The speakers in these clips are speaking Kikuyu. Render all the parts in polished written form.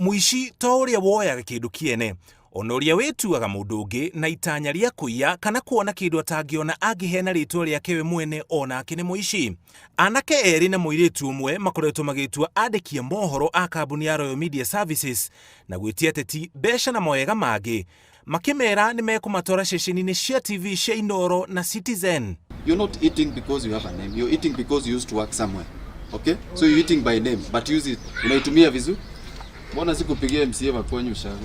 Mũici to ũrĩa woyaga kĩndũ kĩene, ona ũrĩa wĩtuaga mũndũ ũngĩ na itanya rĩa kũiya kana kuona kĩndũ atangĩona angĩheana rĩtwa rĩake we mwene, onake nĩ mũici. Anake erĩ na mũirĩtu ũmwe makoretwo magĩtua andĩki a mohoro a kambuni ya Royal Media Services na gwĩtia ateti mbeca na mawega mangĩ, makĩmera nĩ mekũmatwara ceceni-inĩ cia TV cia Inoro na Citizen. You're not eating because you have a name. You're eating because you used to work somewhere. Okay? So you're eating by name, but use it. Unaitumia vizuri? Mbona sikupigia MCA wa kwenyu ushago?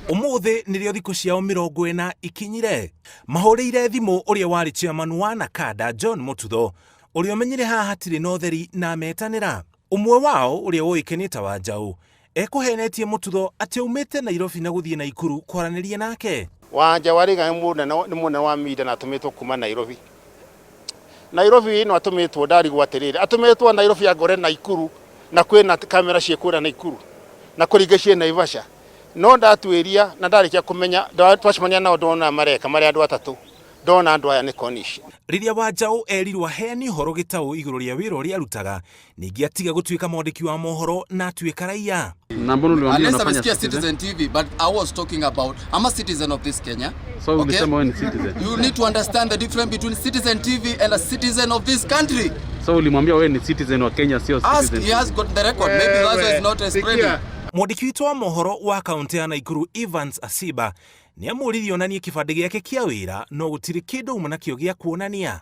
Ũmũthĩ nĩrĩo thikũ ciao 40 ikinyire. Mahũrĩire thimũ ũrĩa warĩ chairman wa Nakada John Mututho, ũrĩa ũmenyire haha hatirĩ na ũtheri na metanĩra. Ũmwe wao ũrĩa ũĩkaine ta Wanjaũ ekũhenetie Mututho atĩ aumĩte Nairobi na gũthiĩ Naikuru kwaranĩria nake. Wanja Wariga nĩ mũnene wa media na atũmĩtwo kuma Nairobi. Nairobi ĩno atũmĩtwo, ndarigwo atĩrĩrĩ, atũmĩtwo Nairobi angore Naikuru na kwĩna kamera ciĩ kũrĩa Naikuru na kũrĩ ingĩ ciĩ Naivasha, no ndatuĩria na ndarĩkia kũmenya, twacemania nao, ndona mareka marĩ andũ atatũ, ndona andũ aya nĩ konishi. Rĩrĩa Wanjaũ erirwo aheane ũhoro gĩtaũ igũrũ rĩa wĩra ũrĩa arutaga, ningĩ atiga gũtuĩka mwandĩki wa mohoro na atuĩka raia. Na mbona uliwaambia Unless unafanya amesikia Citizen? Citizen TV, but I was talking about, I'm a citizen of this Kenya. So ulisema wewe ni citizen. You need to understand the difference between Citizen TV and a citizen of this country. So ulimwambia wewe ni citizen wa Kenya, sio Ask, Citizen. he has got the record. Maybe that's why it's not spreading. Mwandĩki witũ wa mohoro wa kaũntĩ ya Naikuru Evans Asiba nĩ amũririe onanie kĩbandĩ gĩake kĩa wĩra, no gũtirĩ kĩndũ auma nakĩo gĩa kuonania.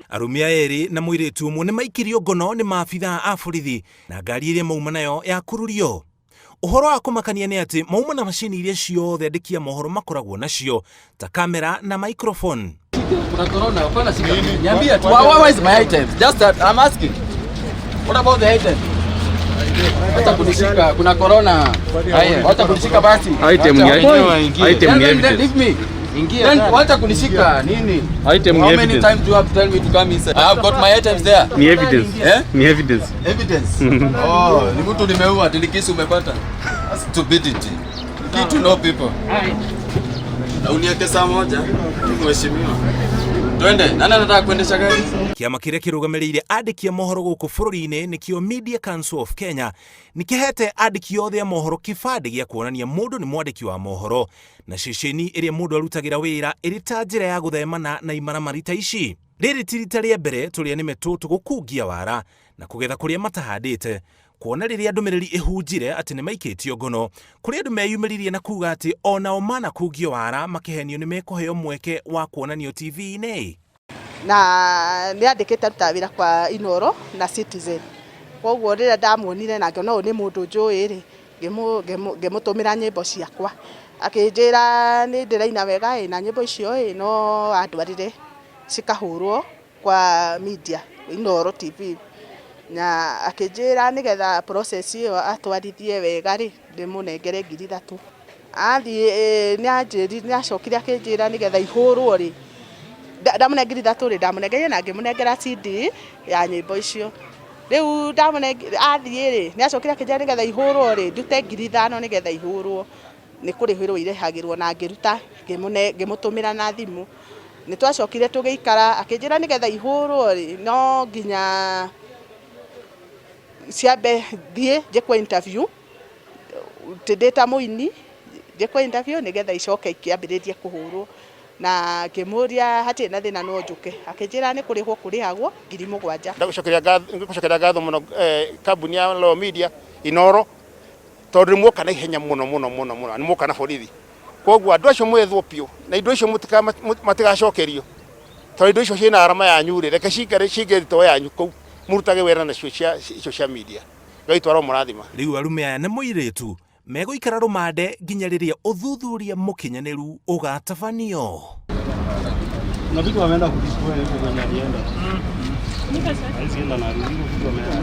Arũme aya erĩ na mũirĩtu ũmwe nĩ maikirio ngono nĩ maabithaa a borithi na ngari ĩrĩa mauma nayo yakururio. Ũhoro wa kũmakania nĩ atĩ mauma na macini iria ciothe andĩki a mohoro makoragwo nacio ta kamera na microphone. Kuna corona, hapana shika. Niambie tu, why is my items? Just that I'm asking. What about the items? Wacha kunishika, kuna corona. Haya, wacha kunishika basi. Item ni Then evidence. leave me. Then wacha kunishika nini? Item ni How many evidence. times do you have to tell me to come inside? I have got my items there. Ni evidence. Eh? Ni evidence. Evidence. Oh, ni mtu nimeua, tilikisi umepata. That's stupidity. You need to know people. Na uniweke saa moja, mheshimiwa. Twende, nani anataka kuendesha gari? Kĩama kĩrĩa kĩrũgamĩrĩire andĩki a mohoro gũkũ bũrũri-inĩ nĩkĩo Media Council of Kenya nĩ kĩhete andĩki othe a mohoro kĩbandĩ gĩa kuonania mũndũ nĩ mwandĩki wa mohoro na ceceni ĩrĩa mũndũ arutagĩra wĩra ĩrĩ ta njĩra ya gũthemana na imaramari ta ici. Rĩrĩ ti rita rĩa mbere tũrĩa nĩme tũtũ gũkungia wara na kũgetha kũrĩa matahandĩte, kuona rĩrĩa ndũmĩrĩri ĩhunjire atĩ nĩ maikĩtio ngono kũrĩ andũ meyumĩririe na kuga atĩ onao manakungio wara makĩhenio nĩ mekũheo mweke wa kuonanio TV-inĩ. Na nĩ andĩkĩte arutaga wĩra kwa Inoro na Citizen, koguo rĩrĩa ndamuonire na ngĩona ũyũ nĩ mũndũ njũĩ rĩ, ngĩmũtũmĩra nyĩmbo ciakwa, akĩnjĩra nĩ ndĩraina wega ĩ na nyĩmbo icio ĩ no andwarire cikahũrwo kwa media Inoro TV, na akĩnjĩra nĩgetha process ĩyo atwarithie wega rĩ, ndĩmũnengere 3,000. Athiĩ nĩ acokire akĩnjĩra nĩgetha ihũrwo rĩ, ndamũnengera 3,000 rĩ, ndamũnengeire na ngĩmũnengera CD ya nyĩmbo icio. Rĩu ndamũnengera athiĩ rĩ, nĩ acokire akĩnjĩra nĩgetha ihũrwo rĩ, ndute 5,000 nĩgetha ihũrwo, nĩ kũrĩhĩrwo irĩhagĩrwo, na ngĩruta ngĩmũtũmĩra na thimũ. Nĩ twacokire tũgĩikara, akĩnjĩra nĩgetha ihũrwo rĩ, no nginya ciambe thiĩ njĩkwo interview ndĩ ta mũini, njĩkwo interview nĩgetha icoke ikĩambĩrĩrie kũhũrwo, na ngĩmũria hatirĩ na thĩna no njũke, akĩnjĩra nĩ kũrĩhwo kũrĩhagwo 7,000. Ndagũcokeria ngatho mũno kambuni ya Royal Media Inoro, tondũ nĩ muoka na ihenya mũno mũno mũno mũno, nĩ muoka na borithi, koguo andũ acio mwethwo biũ na indo icio matigacokerio, tondũ indo icio ciĩna arama yanyu rĩ, reke cikare cingĩ thitoo yanyu kũu mũrutage wĩra nacio cia icio cia media. Ngai twaro mũrathima. Rĩu arume aya na mũirĩtu megũikara rũmande nginya rĩrĩa ũthuthuria mũkinyanĩru ũgatabanio. Na vitu wameenda kudestroy huko kwenye alienda. Haizi enda na rudi, vitu wameenda.